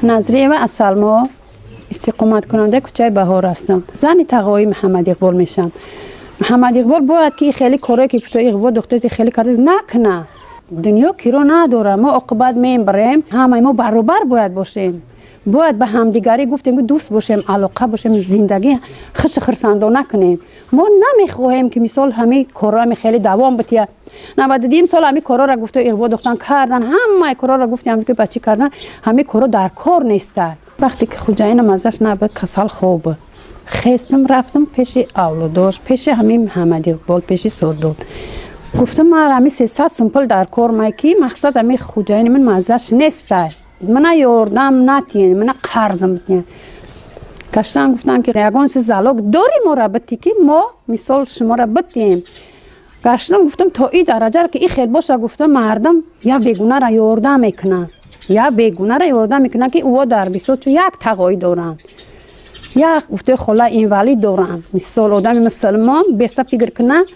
Назриева Асалмо, истиқоматкунандаи кӯчаи Баҳор ҳастам. Зани тағои Муҳаммад Иқбол мешавам. Муҳаммад Иқбол бояд ки хеле корое ки иғво духтаси хеле карда накуна. Дунё киро надора, мо оқибат мебарем, ҳамаи мо баробар бояд бошем. Бояд ба ҳамдигарӣ гуфтем ки дӯст бошем, алоқа бошем, зиндагӣ хуши хурсандона кунем. Мо намехоҳем ки мисол ҳамаи корро ҳами хеле давом бития. 92 сол ҳамин корҳоро гуфта иғво духтан кардан, ҳамаи корҳоро гуфтем ки ба чӣ кардан, ҳамаи корҳо дар кор неста. Вақте ки хуҷаинам азаш набуд, касал хоб буд. Хестам, рафтам пеши авлодош, пеши ҳамин Муҳаммад Иқбол, пеши Содот. Гуфтам ман ҳамин 300 сум пул дар кор май ки мақсад ҳамин хуҷаини ман маззаш неста. Мана ёрдам натиен, мана қарзм битиен. Гаштан гуфтан ки ягон чиз залог дори мора бити ки мо мисол шуморо битием. Гаштам гуфтам то и дараҷа ки и хел боша, гуфтам мардам я бегунаро ёрдам мекунанд. Я бегунаро ёрдам мекунанд ки ӯ дар бисёр чун як тағоӣ доранд. Як гуфта хола инвалид дорам. Мисол одами мусулмон беста фикр кунад,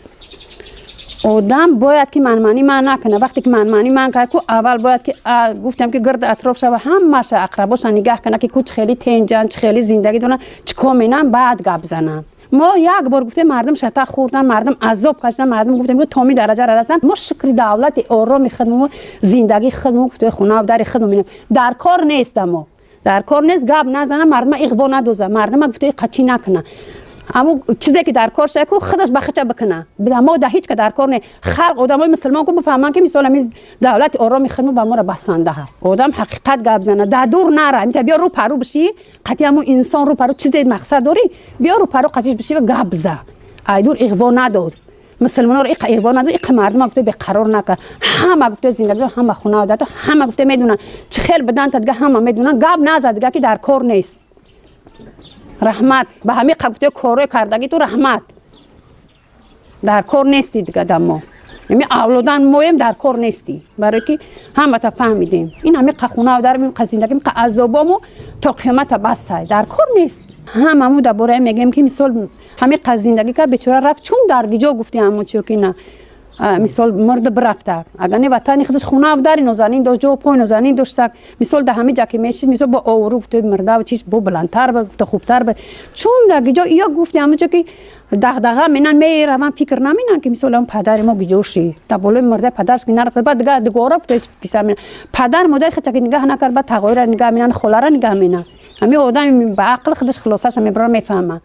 одам бояд ки манманӣ ман накунад. Вақте ки манманӣ ман кард ку аввал бояд ки гуфтам ки гирд атроф шава, ҳамаша ақрабоша нигаҳ кунад ки ку чӣ хеле тенҷан, чӣ хеле зиндагӣ доранд, чӣ кор менанд, баъд гап зананд. Мо як бор гуфтем мардум шата хӯрдан, мардум азоб кашидан, мардум гуфтем ки томи дараҷа расанд. Мо шукри давлати ороми худмон, зиндагии худмон, гуфтем хона дари худмон менем. Дар кор нест мо. Дар кор нест, гап назана, мардума иғво надоза, мардума гуфта қачӣ накуна. Аммо чизе ки дар кор шава ку худаш ба хича бикуна. Мо да ҳеҷ ка дар кор не. Халқ одамои мусулмон ку бифаҳманд ки мисол ҳамин давлати ороми худмон ба моро басанда. Одам ҳақиқат гап зана, да дур нара. Мита биё рӯ пару биши, қатъи ҳамун инсон рӯ пару чизе мақсад дорӣ, биё рӯ пару қатиш биши ва гап за. Ай дур иғво надоз. Мусулмонро иқа иғво надоз, иқа мардума гуфта беқарор нака. Ҳама гуфта зиндагӣ, ҳама хона дата, ҳама гуфта медонанд. Чӣ хел бидан та дига ҳама медонанд. Гап наза дига ки дар кор нест. Раҳмат ба ҳамин гуфта корҳои кардагӣ ту раҳмат. Дар кор нести дига дамо. Ами авлодан моем дар кор нести. Барои ки ҳамата фаҳмидем. Ин ҳамин хона дар ин зиндагӣ азобому то қиёмата басай. Дар кор нест. Ҳамаму дар бораи мегӯем ки мисол ҳамин зиндагӣ кард бечора рафт, чун дар гиҷо гуфти ҳамон чиё ки на. Мисол мурд бирафта. Агар не ватани худаш хона дари нозанин дошт, ҷо пой нозанин дошта. Мисол дар ҳамин ҷа ки мешид, мисол бо овру гуфта мурда чиш бо баландтар гуфта хубтар. Чун дар гиҷо ё гуфти ҳамон ҷо ки дағдаға менан мераван, фикр наминан ки мисол ҳам падари мо гиҷо шид. Дар болои мурда падараш ки нарафта, баъд дига дугора гуфта писар менан. Падар модари худша ки нигаҳ накард, баъд тағоира нигаҳ менан, холара нигаҳ менан. Ҳамин одам ба ақли худаш хулосаша мебарад, мефаҳмад.